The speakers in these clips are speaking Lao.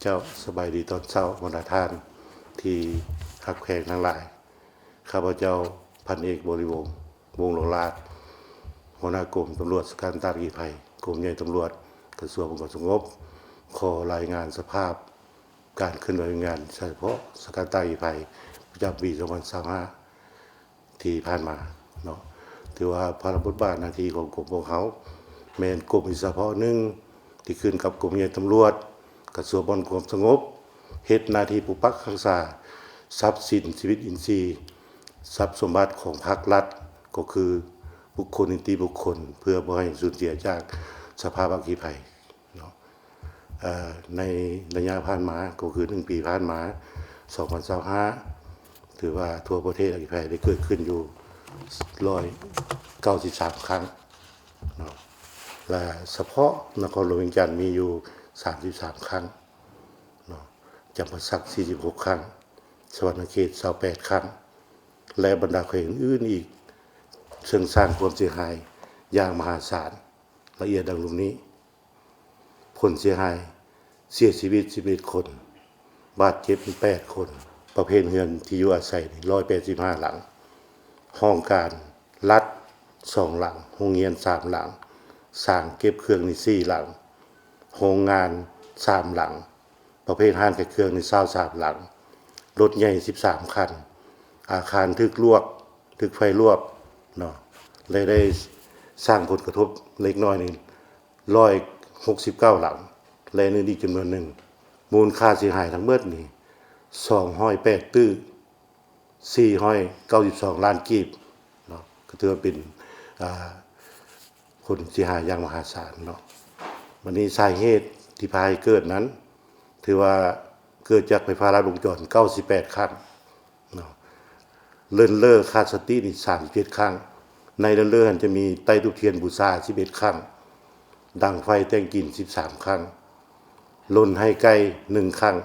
ເຈົ້າ ສະບາຍດີຕອນເຊົ້າ ບັນດາທ່ານທີ່ຮັກແພງທັງຫຼາຍ. ຂ້າພະເຈົ້າ ພັນເອກ ບໍລິວົງ ວົງຫຼວງລາດ ຫົວໜ້າກົມຕຳຫຼວດສະກັດກັ້ນຕ້ານອັກຄີໄພ ກົມໃຫຍ່ຕຳຫຼວດ ກະຊວງຄວາມສະຫງົບ ຂໍລາຍງານສະພາບການເຄື່ອນໄຫວວຽກງານສະເພາະສະກັດກັ້ນຕ້ານອັກຄີໄພ ປະຈຳປີສອງພັນຊາວຫ້າ ທີ່ຜ່ານມາເນາະ. ຖືວ່າພາລະບົດບາດໜ້າທີ່ຂອງກົມພວກເຮົາ ແມ່ນກົມສະເພາະໜຶ່ງ ທີ່ຂຶ້ນກັບກົມໃຫຍ່ຕຳຫຼວດ ກະຊວງປ້ອງກັນຄວາມສະຫງົບ ເຮັດໜ້າທີ່ປົກປັກຮັກສາຊັບສິນຊີວິດອິນຊີ ຊັບສົມບັດຂອງພາກລັດ ກໍຄືບຸກຄົນນິຕິບຸກຄົນ ເພື່ອບໍ່ໃຫ້ສູນເສຍຈາກສະພາບອັກຄີໄພເນາະ. ເອີ ໃນໄລຍະຜ່ານມາ ກໍຄືໜຶ່ງປີຜ່ານມາ ສອງພັນຊາວຫ້າ ຖືວ່າທົ່ວປະເທດອັກຄີໄພໄດ້ເກີດຂຶ້ນຢູ່ຮ້ອຍເກົ້າສິບສາມຄັ້ງເນາະ ແລະ ສະເພາະນະຄອນຫຼວງວຽງຈັນມີຢູ່ສາມສິບສາມຄັ້ງເນາະ, ຈຳປາສັກສີ່ສິບຫົກຄັ້ງ, ສະຫວັນນະເຂດຊາວແປດຄັ້ງ ແລະ ບັນດາແຂວງອື່ນໆອີກ ເຊິ່ງສ້າງຄວາມເສຍຫາຍຢ່າງມະຫາສານ. ລະອຽດດັ່ງລຸ່ມນີ້. ຜົນເສຍຫາຍ ເສຍຊີວິດສິບເອັດຄົນ, ບາດເຈັບແປດຄົນ, ປະເພດເຮືອນທີ່ຢູ່ອາໄສນີ້ຮ້ອຍແປດສິບຫ້າຫຼັງ, ຫ້ອງການລັດສອງຫຼັງ, ໂຮງຮຽນສາມຫຼັງ, ສາງເກັບເຄື່ອງນີ້ສີ່ຫຼັງ, ໂຮງງານສາມຫຼັງ, ປະເພດຮ້ານຂາຍເຄື່ອງນີ້ຊາວສາມຫຼັງ, ລົດໃຫຍ່ສິບສາມຄັນ, ອາຄານຖືກລວກ, ຖືກໄຟລວກເນາະ ແລະ ໄດ້ສ້າງຜົນກະທົບເລັກນ້ອຍນີ້ຮ້ອຍຫົກສິບເກົ້າຫຼັງ ແລະ ອື່ນອີກຈຳນວນໜຶ່ງ. ມູນຄ່າເສຍຫາຍທັງໝົດນີ້ສອງຮ້ອຍແປດຕື້ ສີ່ຮ້ອຍເກົ້າສິບສອງລ້ານກີບເນາະ, ກໍຖືວ່າເປັນ ອ່າ ຜົນເສຍຫາຍຢ່າງມະຫາສານເນາະ. ບັດນີ້ສາເຫດທີ່ພາໃຫ້ເກີດນັ້ນ ຖືວ່າເກີດຈາກໄຟຟ້າລັດວົງຈອນເກົ້າສິບແປດຄັ້ງເນາະ, ເລີນເລີຂາດສະຕິນີ້ສາມສິບເຈັດຄັ້ງ, ໃນເລີນເລີຫັ້ນຈະມີໄຕ້ທູບທຽນບູຊາສິບເອັດຄັ້ງ, ດັງໄຟແຕ່ງກິນສິບສາມຄັ້ງ, ລົນໄຮ່ໄກ່ໜຶ່ງຄັ້ງ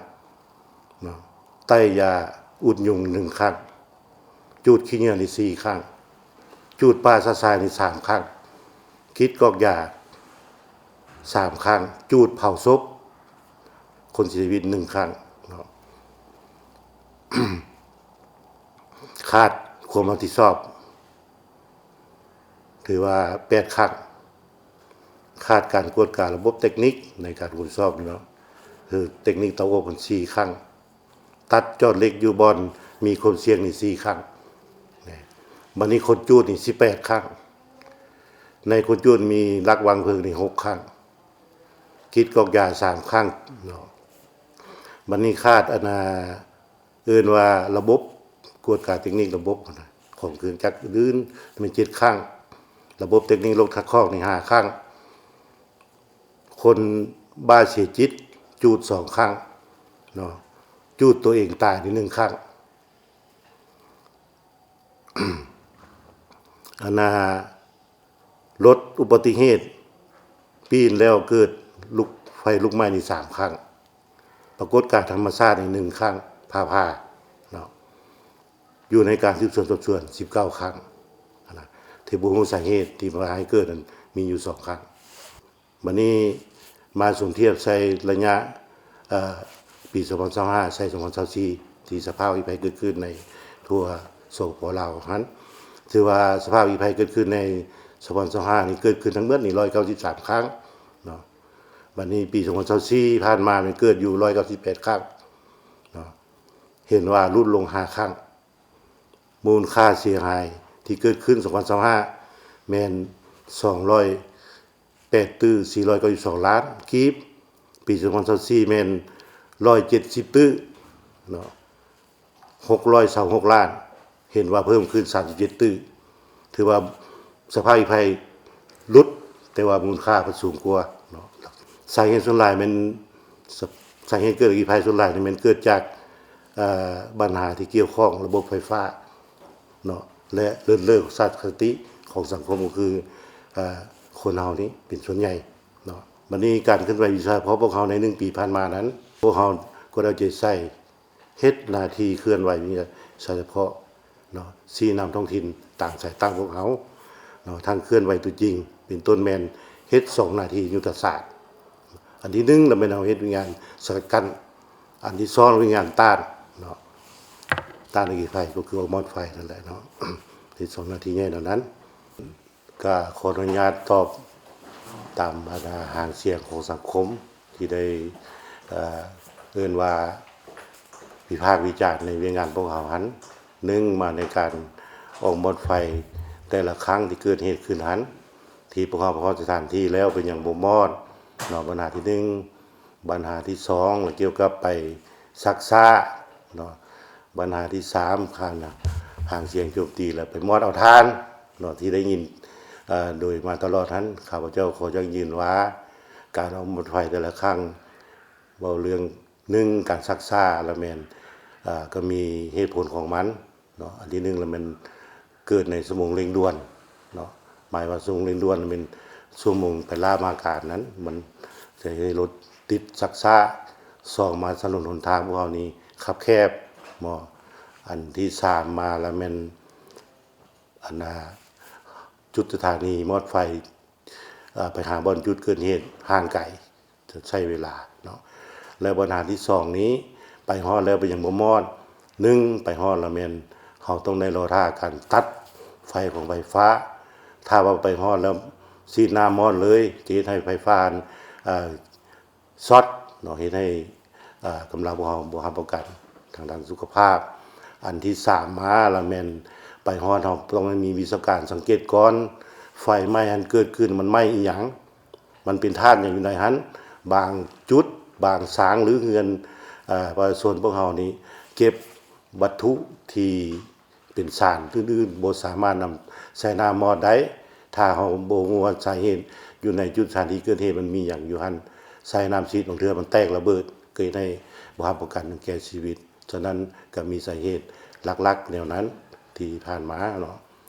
ເນາະ, ໄຕ້ຢາອຸດຍຸງໜຶ່ງຄັ້ງ, ຈູດຂີ້ເຫຍື້ອນີ້ສີ່ຄັ້ງ, ຈູດປ່າຊະຊາຍນີ້ສາມຄັ້ງ, ກິດກອກຢາສາມຄັ້ງ, ຈູດເຜົາສົບຄົນເສຍຊີວິດໜຶ່ງຄັ້ງເນາະ, ຂາດຄວາມຮັບຜິດຊອບ ຖືວ່າແປດຄັ້ງ, ຂາດການກວດກາລະບົບເຕັກນິກໃນການກວດສອບເນາະ, ຄືເຕັກນິກເຕົາອົບຫັ້ນສີ່ຄັ້ງ, ຕັດຈອດເຫຼັກຢູ່ບ່ອນມີຄວາມສ່ຽງນີ້ສີ່ຄັ້ງ. ບັດນີ້ຄົນຈູດນີ້ສິບແປດຄັ້ງ, ໃນຄົນຈູດມີລັກວາງເພີງນີ້ຫົກຄັ້ງ, ກິດກອກຢາສາມຄັ້ງເນາະ. ບັດນີ້ຂາດອັນນ່າ ເອີ້ນວ່າລະບົບກວດກາເຕັກນິກລະບົບຫັ້ນນະ ຂອງເຄື່ອງຈັກອື່ນໆ ແມ່ນເຈັດຄັ້ງ, ລະບົບເຕັກນິກລົດຂັດຄອກນີ້ຫ້າຄັ້ງ, ຄົນບ້າເສຍຈິດຈູດສອງຄັ້ງເນາະ, ຈູດຕົວເອງຕາຍນີ້ໜຶ່ງຄັ້ງ. ອັນນ່າ ລົດອຸບັດຕິເຫດ ປີນແລ້ວເກີດລຸກ ໄຟລຸກໄໝ້ນີ້ສາມຄັ້ງ, ປາກົດການທຳມະຊາດນີ້ໜຶ່ງຄັ້ງ ຟ້າຜ່າເນາະ, ຢູ່ໃນການສືບສວນສອບສວນສິບເກົ້າຄັ້ງນະ, ທີ່ບໍ່ຮູ້ສາເຫດທີ່ວ່າໃຫ້ເກີດນັ້ນມີຢູ່ສອງຄັ້ງ. ບັດນີ້ມາສົມທຽບໃສ່ໄລຍະ ເອີ ປີສອງພັນຊາວຫ້າ ໃສ່ສອງພັນຊາວສີ່ ທີ່ສະພາວະອັກຄີໄພເກີດຂຶ້ນໃນທົ່ວສປປ ລາວຫັ້ນ, ຖືວ່າສະພາວະອັກຄີໄພເກີດຂຶ້ນໃນສອງພັນຊາວຫ້ານີ້ ເກີດຂຶ້ນທັງໝົດນີ້ຮ້ອຍເກົ້າສິບສາມຄັ້ງເນາະ. ບັດນີ້ປີສອງພັນຊາວສີ່ຜ່ານມາແມ່ນເກີດຢູ່ຮ້ອຍເກົ້າສິບແປດຄັ້ງເນາະ, ເຫັນວ່າຫຼຸດລົງຫ້າຄັ້ງ. ມູນຄ່າເສຍຫາຍທີ່ເກີດຂຶ້ນສອງພັນຊາວຫ້າ ແມ່ນສອງຮ້ອຍແປດຕື້ສີ່ຮ້ອຍເກົ້າສິບສອງລ້ານກີບ, ປີສອງພັນຊາວສີ່ແມ່ນຮ້ອຍເຈັດສິບຕື້ເນາະ ຫົກຮ້ອຍຊາວຫົກລ້ານ, ເຫັນວ່າເພີ່ມຂຶ້ນສາມສິບເຈັດຕື້. ຖືວ່າສະພາວະອັກຄີໄພຫຼຸດ ແຕ່ວ່າມູນຄ່າເພິ່ນສູງກວ່າເນາະ. ສາເຫດສ່ວນຫຼາຍແມ່ນ ສະ ສາເຫດເກີດອັກຄີໄພສ່ວນຫຼາຍນີ້ແມ່ນເກີດຈາກ ເອີ ບັນຫາທີ່ກ່ຽວຂ້ອງລະບົບໄຟຟ້າເນາະ ແລະ ເລີນເລີຂາດສະຕິຂອງສັງຄົມ ກໍຄື ເອີ ຄົນເຮົານີ້ເປັນສ່ວນໃຫຍ່ເນາະ. ບັດນີ້ການເຄື່ອນໄຫວວິຊາສະເພາະພວກເຮົາໃນໜຶ່ງປີຜ່ານມານັ້ນ ພວກເຮົາກໍໄດ້ເອົາໃຈໃສ່ ເຮັດໜ້າທີ່ເຄື່ອນໄຫວວິຊາສະເພາະເນາະ, ຊີ້ນຳທ້ອງຖິ່ນຕາມສາຍຕາຂອງເຮົາເນາະ, ທັງເຄື່ອນໄຫວຕົວຈິງ ເປັນຕົ້ນແມ່ນເຮັດສອງໜ້າທີ່ຍຸດທະສາດ, ອັນທີໜຶ່ງລະແມ່ນເຮົາເຮັດວຽກງານສະກັດກັ້ນ, ອັນທີສອງວຽກງານຕ້ານເນາະ, ຕ້ານອັກຄີໄຟກໍຄືເອົາມອດໄຟນັ້ນແຫຼະເນາະ, ເຮັດສອງໜ້າທີ່ໃຫຍ່ເຫຼົ່ານັ້ນ. ກະຂໍອະນຸຍາດຕອບຕາມບັນຫາຫາງສຽງຂອງສັງຄົມທີ່ໄດ້ ເອີ ເອີ້ນວ່າວິພາກວິຈານໃນວຽກງານພວກເຮົາຫັ້ນ. ໜຶ່ງ ມາໃນການອອກມອດໄຟແຕ່ລະຄັ້ງທີ່ເກີດເຫດຂຶ້ນຫັ້ນ ທີ່ພວກເຮົາໄປຮອດສະຖານທີ່ແລ້ວເປັນຫຍັງບໍ່ມອດເນາະ, ບັນຫາທີໜຶ່ງ. ບັນຫາທີສອງ ລະກ່ຽວກັບໄປຊັກຊ້າເນາະ. ບັນຫາທີສາມ ຄານຫາງສຽງໂຈມຕີ ລະໄປມອດເອົາຖ່ານເນາະ ທີ່ໄດ້ຍິນ ເອີ ໂດຍມາຕະຫຼອດຫັ້ນ. ຂ້າພະເຈົ້າຂໍຢັ້ງຢືນວ່າ ການອອກມອດໄຟແຕ່ລະຄັ້ງ ເວົ້າເລື່ອງ ໜຶ່ງ ການຊັກຊ້າ ລະແມ່ນ ເອີ ກໍມີເຫດຜົນຂອງມັນເນາະ. ອັນທີໜຶ່ງ ລະແມ່ນເກີດໃນຊົ່ວໂມງເລັ່ງດ່ວນເນາະ, ໝາຍວ່າຊົ່ວໂມງເລັ່ງດ່ວນລະແມ່ນຊົ່ວໂມງໄປລ້າມາການນັ້ນ ມັນຈະເຮັດໃຫ້ລົດຕິດຊັກຊ້າ. ສອງ ມາຖະໜົນຫົນທາງພວກເຮົານີ້ຄັບແຄບເນາະ. ອັນທີສາມ ມາລະແມ່ນ ອັນນ່າ ຈຸດສະຖານີມອດໄຟ ເອີ ໄປຫາບ່ອນຈຸດເກີດເຫດຫ່າງໄກ ຈະໃຊ້ເວລາເນາະ. ແລ້ວບັນຫາທີສອງນີ້ ໄປຮອດແລ້ວໄປຍັງບໍ່ມອດ. ໜຶ່ງ ໄປຮອດແລ້ວແມ່ນເຮົາຕ້ອງໄດ້ລໍຖ້າການຕັດໄຟຂອງໄຟຟ້າ. ຖ້າວ່າໄປຮອດແລ້ວສີດນ້ຳມອດເລີຍ ຈະເຮັດໃຫ້ໄຟຟ້າ ເອີ ຊັອດເນາະ, ເຮັດໃຫ້ ເອີ ກຳລັງພວກເຮົາບໍ່ຮັບປະກັນທາງດ້ານສຸຂະພາບ. ອັນທີສາມມາລະແມ່ນໄປຮອດ ເຮົາຕ້ອງໄດ້ມີວິຊາການສັງເກດກ່ອນ ໄຟໄໝ້ຫັ້ນເກີດຂຶ້ນ ມັນໄໝ້ອີ່ຫຍັງ? ມັນເປັນທາດຫຍັງຢູ່ໃນຫັ້ນ? ບາງຈຸດ ບາງສາງ ຫຼື ເຮືອນ ເອີ ປະຊາຊົນພວກເຮົານີ້ເກັບວັດຖຸທີ່ ເປັນສານອື່ນໆ ບໍ່ສາມາດນຳໃສ່ນ້ຳມອດໄດ້. ຖ້າເຮົາບໍ່ຮູ້ວ່າສາເຫດຢູ່ໃນຈຸດສະຖານທີ່ເກີດເຫດມັນມີຫຍັງຢູ່ຫັ້ນ ໃສ່ນ້ຳສີດ ບາງເທື່ອມັນແຕກລະເບີດ ກໍເຮັດໃຫ້ບໍ່ຮັບປະກັນເຖິງແກ່ຊີວິດ. ສະນັ້ນກໍມີສາເຫດຫຼັກໆແນວນັ້ນທີ່ຜ່ານມາເນາະ.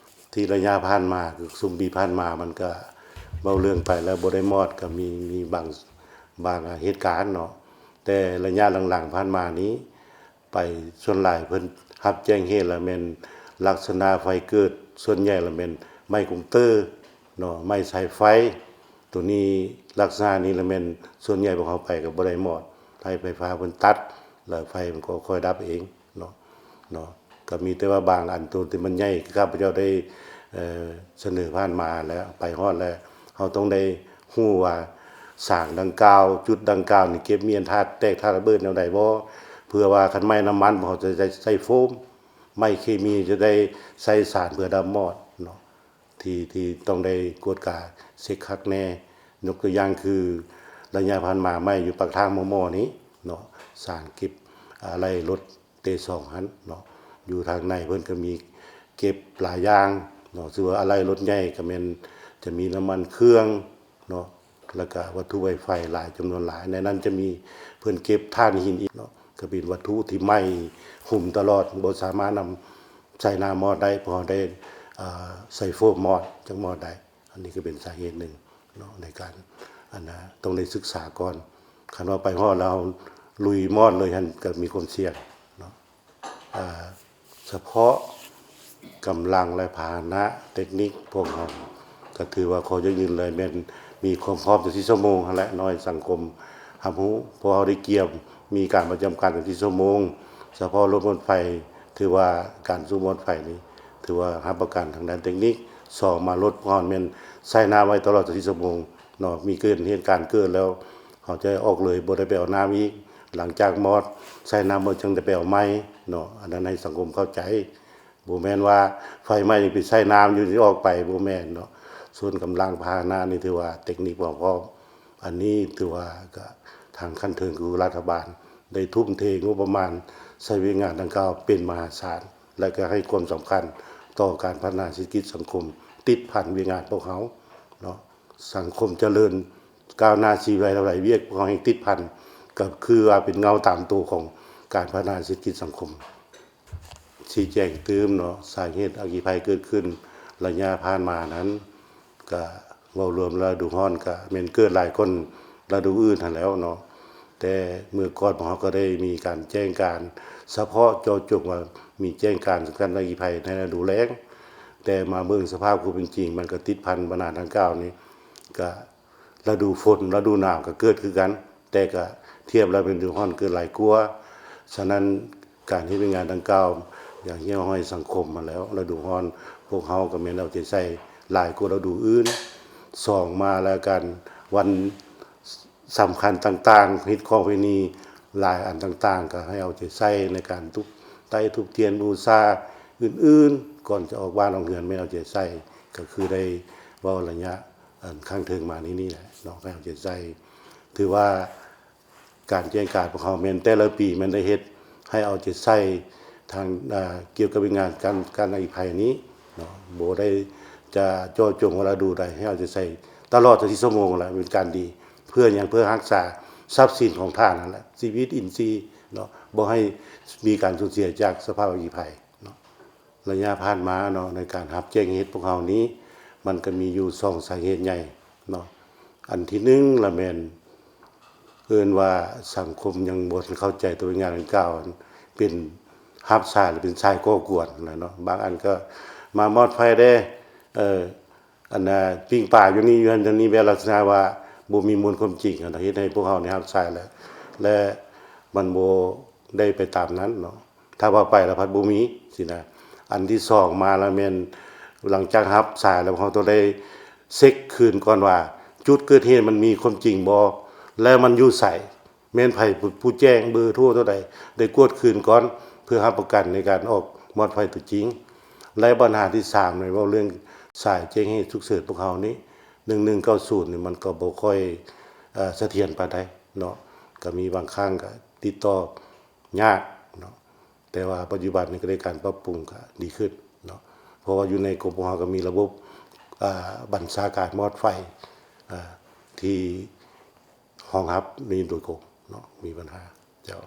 ທີ່ໄລຍະຜ່ານມາ ຄືຊຸມປີຜ່ານມາ ມັນກໍເວົ້າເລື່ອງໄປແລ້ວບໍ່ໄດ້ມອດ ກໍມີ ມີບາງ ບາງເຫດການເນາະ. ແຕ່ໄລຍະຫຼັງໆຜ່ານມານີ້ ໄປສ່ວນຫຼາຍເພິ່ນຮັບແຈ້ງເຫດລະແມ່ນລັກສະນະໄຟເກີດ ສ່ວນໃຫຍ່ລະແມ່ນໄໝ້ກົງເຕີເນາະ, ໄໝ້ສາຍໄຟ. ໂຕນີ້ ລັກສະນະນີ້ລະແມ່ນສ່ວນໃຫຍ່ພວກເຮົາໄປກໍບໍ່ໄດ້ມອດ, ໃຫ້ໄຟຟ້າເພິ່ນຕັດ ແລ້ວໄຟມັນກໍຄ່ອຍດັບເອງເນາະ, ເນາະ. ກໍມີແຕ່ວ່າບາງອັນໂຕທີ່ມັນໃຫຍ່ ຂ້າພະເຈົ້າໄດ້ ເອີ ສະເໜີຜ່ານມາແລ້ວ ໄປຮອດແລ້ວ ເຮົາຕ້ອງໄດ້ ຮູ້ວ່າສາງດັ່ງກ່າວ ຈຸດດັ່ງກ່າວນີ້ເກັບມີອັນທາດແຕກທາດລະເບີດແນວໃດບໍ່? ເພື່ອວ່າຄັນໄໝ້ນ້ຳມັນ ເຮົາຈະໄດ້ໃຊ້ໂຟມ, ໄໝ້ເຄມີຈະໄດ້ໃຊ້ສານເພື່ອດັບມອດເນາະ, ທີ່ ທີ່ຕ້ອງໄດ້ກວດກາເຊັກຄັກແນ່. ຍົກຕົວຢ່າງຄືໄລຍະຜ່ານມາໄໝ້ຢູ່ປາກທາງໝໍ່ໆນີ້ເນາະ, ສາງເກັບອາໄຫຼ່ລົດ ເຕສອງຫັ້ນເນາະ, ຢູ່ທາງໃນເພິ່ນກໍມີເກັບຫຼາຍຢ່າງເນາະ, ຖືວ່າອາໄຫຼ່ລົດໃຫຍ່ກໍແມ່ນຈະມີນ້ຳມັນເຄື່ອງເນາະ, ແລ້ວກໍວັດຖຸໄວໄຟຫຼາຍ ຈຳນວນຫຼາຍ. ໃນນັ້ນຈະມີເພິ່ນເກັບຖ່ານຫີນອີກເນາະ, ກໍເປັນວັດຖຸທີ່ໄໝ້ຫຸ້ມຕະຫຼອດ ບໍ່ສາມາດນຳໃສ່ນ້ຳມອດໄດ້, ເພາະເຮົາໄດ້ ເອີ ໃສ່ໂຟມມອດ ຈັ່ງມອດໄດ້. ອັນນີ້ກໍເປັນສາເຫດໜຶ່ງເນາະ ໃນການ ອັນນ່າ ຕ້ອງໄດ້ສຶກສາກ່ອນ. ຄັນວ່າໄປຮອດແລ້ວລຸຍມອດເລີຍ ຫັ້ນກໍມີຄວາມສ່ຽງເນາະ. ອາ ສະເພາະກຳລັງ ແລະ ພາຫະນະເຕັກນິກພວກເຮົາ ກໍຖືວ່າຂໍຢັ້ງຢືນເລີຍ ແມ່ນມີຄວາມພ້ອມຊາວສີ່ຊົ່ວໂມງຫັ້ນແຫຼະເນາະ ໃຫ້ສັງຄົມຮັບຮູ້, ເພາະເຮົາໄດ້ກຽມມີການປະຈຳການຊາວສີ່ຊົ່ວໂມງ. ສະເພາະລົດມອດໄຟ ຖືວ່າການສູ້ມອດໄຟນີ້ ຖືວ່າຮັບປະກັນທາງດ້ານເຕັກນິກ. ສອງມາ ລົດພວກເຮົາແມ່ນໃສ່ນ້ຳໄວ້ຕະຫຼອດຊາວສີ່ຊົ່ວໂມງເນາະ, ມີເກີດເຫດການເກີດແລ້ວ ເຮົາຈະອອກເລີຍ ບໍ່ໄດ້ໄປເອົານ້ຳອີກ, ຫຼັງຈາກມອດໃສ່ນ້ຳແລ້ວ ຈຶ່ງໄດ້ໄປເອົາໃໝ່ເນາະ. ອັນນັ້ນໃຫ້ສັງຄົມເຂົ້າໃຈ, ບໍ່ແມ່ນວ່າໄຟໄໝ້ນີ້ໄປໃສ່ນ້ຳຢູ່ ຊິອອກໄປ, ບໍ່ແມ່ນເນາະ. ສ່ວນກຳລັງພາຫະນະນີ້ ຖືວ່າເຕັກນິກພ້ອມ. ອັນນີ້ຖືວ່າກະທາງຂັ້ນເທິງ ຄືລັດຖະບານໄດ້ທຸ່ມເທງົບປະມານໃສ່ວຽກງານດັ່ງກ່າວເປັນມະຫາສານ ແລະ ກໍໃຫ້ຄວາມສຳຄັນຕໍ່ການພັດທະນາເສດຖະກິດສັງຄົມ ຕິດພັນວຽກງານພວກເຮົາເນາະ. ສັງຄົມຈະເລີນກ້າວໜ້າຊີວິໄລເທົ່າໃດ ວຽກພວກເຮົາແຮ່ງຕິດພັນ ກໍຄືວ່າເປັນເງົາຕາມໂຕຂອງການພັດທະນາເສດຖະກິດສັງຄົມ. ຊີ້ແຈງຕື່ມເນາະ, ສາເຫດອັກຄີໄພເກີດຂຶ້ນໄລຍະຜ່ານມານັ້ນ ກະເວົ້າລວມລະດູຮ້ອນກະແມ່ນເກີດຫຼາຍກວ່າລະດູອື່ນຫັ້ນແຫຼ້ວເນາະ. ແຕ່ເມື່ອກ່ອນພວກເຮົາກໍໄດ້ມີການແຈ້ງການສະເພາະເຈາະຈົງວ່າມີແຈ້ງການສະກັດກັ້ນອັກຄີໄພໃນລະດູແລ້ງ, ແຕ່ມາເບິ່ງສະພາບຄວາມເປັນຈິງ ມັນກໍຕິດພັນບັນຫາດັ່ງກ່າວນີ້ ກະ ລະດູຝົນ ລະດູໜາວກໍເກີດຄືກັນ, ແຕ່ກໍທຽບແລ້ວແມ່ນລະດູຮ້ອນເກີດຫຼາຍກວ່າ. ສະນັ້ນ ການເຮັດວຽກງານດັ່ງກ່າວ ຢາກຮຽກຮ້ອງໃຫ້ສັງຄົມຫັ້ນແຫຼ້ວ, ລະດູຮ້ອນພວກເຮົາກໍແມ່ນເອົາໃຈໃສ່ຫຼາຍກວ່າລະດູອື່ນ. ສອງມາແລ້ວກັນ ວັນ ສຳຄັນຕ່າງໆ ຮີດຄອງປະເພນີຫຼາຍອັນຕ່າງໆ ກໍໃຫ້ເອົາໃຈໃສ່ໃນການທຸບໄຕ້ທຸບທຽນບູຊາອື່ນໆ ກ່ອນຈະອອກບ້ານອອກເຮືອນ ແມ່ນເອົາໃຈໃສ່ ກໍຄືໄດ້ເວົ້າໄລຍະອັນຄັ້ງເທິງມານີ້ນີ້ແຫຼະເນາະ ໃຫ້ເອົາໃຈໃສ່. ຖືວ່າການແຈ້ງການພວກເຮົາແມ່ນແຕ່ລະປີແມ່ນໄດ້ເຮັດໃຫ້ເອົາໃຈໃສ່ທາງ ອາ ກ່ຽວກັບວຽກງານການ ການອາລີໄພນີ້ ເນາະ ບໍ່ໄດ້ຈະເຈາະຈົງວ່າລະດູໃດ ໃຫ້ເອົາໃຈໃສ່ຕະຫຼອດຊາວສີ່ຊົ່ວໂມງແຫຼະ ເປັນການດີ. ເພື່ອຫຍັງ? ເພື່ອຮັກສາຊັບສິນຂອງທ່ານຫັ້ນແຫຼະ ຊີວິດອິນຊີເນາະ ບໍ່ໃຫ້ມີການສູນເສຍຈາກສະພາບອາລີໄພເນາະ. ໄລຍະຜ່ານມາເນາະ ໃນການຮັບແຈ້ງເຫດພວກເຮົານີ້ ມັນກໍມີຢູ່ສອງສາເຫດໃຫຍ່ເນາະ. ອັນທີໜຶ່ງລະແມ່ນ ເອີ້ນວ່າສັງຄົມຍັງບໍ່ທັນເຂົ້າໃຈຕົວງານດັ່ງກ່າວ ເປັນຮັບສາຍ ຫຼື ເປັນສາຍກໍ່ກວນນະເນາະ. ບາງອັນກໍມາມອດໄຟແດ່ ເອີ ອັນນ່າ ປີ້ງປາຢູ່ນີ້ ຢູ່ຫັ້ນຢູ່ນີ້ ແບບລັກສະນະວ່າບໍ່ມີມູນຄວາມຈິງຫັ້ນນະ ເຮັດໃຫ້ພວກເຮົານີ້ຮັບສາຍແລ້ວ ແລະ ມັນບໍ່ໄດ້ໄປຕາມນັ້ນເນາະ. ຖ້າວ່າໄປແລ້ວພັດບໍ່ມີຊີ້ນະ. ອັນທີສອງມາແລ້ວແມ່ນ ຫຼັງຈາກຮັບສາຍແລ້ວ ເຮົາຕ້ອງໄດ້ເຊັກຄືນກ່ອນວ່າ ຈຸດເກີດເຫດມັນມີຄວາມຈິງບໍ່ ແລະ ມັນຢູ່ໃສ ແມ່ນໃຜຜູ້ ຜູ້ແຈ້ງ ເບີໂທເທົ່າໃດ ໄດ້ກວດຄືນກ່ອນ ເພື່ອຮັບປະກັນໃນການອອກມອດໄຟຕົວຈິງ. ແລະ ບັນຫາທີສາມນີ້ ເວົ້າເລື່ອງສາຍແຈ້ງເຫດສຸກເສີນພວກເຮົານີ້ ໜຶ່ງໜຶ່ງເກົ້າສູນນີ້ ມັນກໍບໍ່ຄ່ອຍ ເອີ ສະຖຽນປານໃດເນາະ ກໍມີບາງຄັ້ງກໍຕິດຕໍ່ຍາກເນາະ. ແຕ່ວ່າປັດຈຸບັນນີ້ກໍໄດ້ການປັບປຸງກໍດີຂຶ້ນເນາະ ເພາະວ່າຢູ່ໃນກົມພວກເຮົາກໍມີລະບົບ ອາ ບັນຊາການມອດໄຟ ອາ ທີ່ຮອງຮັບນີ້ໂດຍກົງເນາະ ມີບັນຫາ. ເຈົ້າ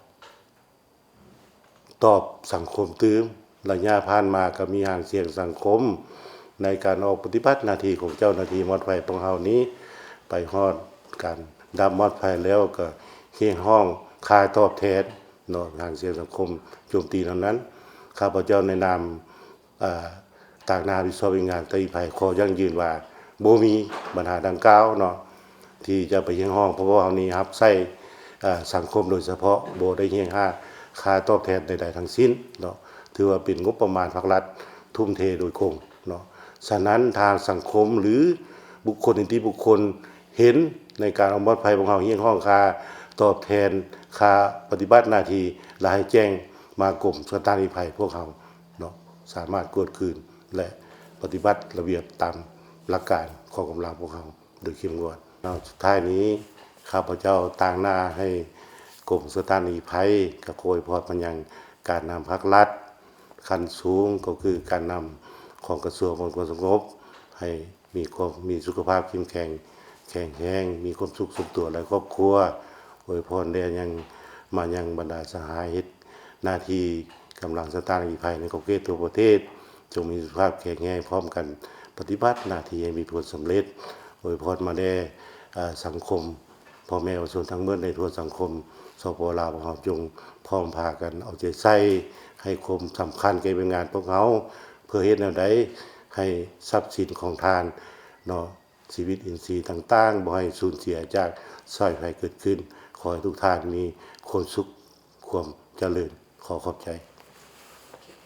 ຕອບສັງຄົມຕື່ມ ໄລຍະຜ່ານມາກໍມີຫາງສຽງສັງຄົມໃນການອອກປະຕິບັດໜ້າທີ່ຂອງເຈົ້າໜ້າທີ່ມອດໄຟພວກເຮົານີ້ ໄປຮອດການດັບມອດໄຟແລ້ວ ກໍຮຽກຮ້ອງຄ່າຕອບແທນເນາະ ຫາງສຽງສັງຄົມໂຈມຕີນຳນັ້ນ. ຂ້າພະເຈົ້າໃນນາມ ອາ ຕາງໜ້າຮັບຜິດຊອບວຽກງານຕາງອາລີໄພ ຂໍຢັ້ງຢືນວ່າບໍ່ມີບັນຫາດັ່ງກ່າວເນາະ ທີ່ຈະໄປຮຽກຮ້ອງ ເພາະວ່າເຮົານີ້ຮັບໃຊ້ ອາ ສັງຄົມໂດຍສະເພາະ ບໍ່ໄດ້ຮຽກຫາຄ່າຕອບແທນໃດໆທັງສິ້ນເນາະ ຖືວ່າເປັນງົບປະມານພາກລັດທຸ່ມເທໂດຍກົງເນາະ. ສະນັ້ນ ຖ້າສັງຄົມ ຫຼື ບຸກຄົນນິຕິບຸກຄົນເຫັນໃນການອອກມອດໄຟພວກເຮົາຮຽກຮ້ອງຄ່າຕອບແທນ ຄ່າປະຕິບັດໜ້າທີ່ ລະໃຫ້ແຈ້ງມາກົມສະຫວັດດີການອາລີໄພພວກເຮົາ ເນາະ ສາມາດກວດຄືນ ແລະ ປະຕິບັດລະບຽບຕາມຫຼັກການຂອງກຳລັງພວກເຮົາໂດຍເຂັ້ມງວດເນາະ. ສຸດທ້າຍນີ້ ຂ້າພະເຈົ້າຕາງໜ້າໃຫ້ກົມສະຫວັດດີການອາລີໄພ ກໍຂໍອວຍພອນມາຍັງການນຳພາກລັດຂັ້ນສູງ ກໍຄືການນຳຂອງກະຊວງປ້ອງກັນຄວາມສະຫງົບ ໃຫ້ມີຄວາມ ມີສຸຂະພາບເຂັ້ມແຂງ ແຂງແຮງ ມີຄວາມສຸກສົມຕົວ ແລະ ຄອບຄົວ. ອວຍພອນແດ່ຍັງ ມາຍັງບັນດາສະຫາຍເຮັດໜ້າທີ່ກຳລັງສະຫວັດດີການອາລີໄພໃນຂອບເຂດທົ່ວປະເທດ ຈົ່ງມີສຸຂະພາບແຂງແຮງ ພ້ອມກັນປະຕິບັດໜ້າທີ່ໃຫ້ມີຜົນສຳເລັດ. ອວຍພອນມາແດ່ ອາ ສັງຄົມ ພໍ່ແມ່ປະຊາຊົນທັງໝົດໃນທົ່ວສັງຄົມ ສປປ ລາວ ພວກເຮົາຈົ່ງພ້ອມພາກັນເອົາໃຈໃສ່ ໃຫ້ຄວາມສຳຄັນແກ່ວຽກງານພວກເຮົາ ເພື່ອເຮັດແນວໃດໃຫ້ຊັບສິນຂອງທ່ານເນາະ ຊີວິດອິນຊີຕ່າງໆ ບໍ່ໃຫ້ສູນເສຍຈາກສາຍໄຟເກີດຂຶ້ນ. ຂໍໃຫ້ທຸກທ່ານມີຄວາມສຸກ ຄວາມຈະເລີນ. ຂໍຂອບໃຈ.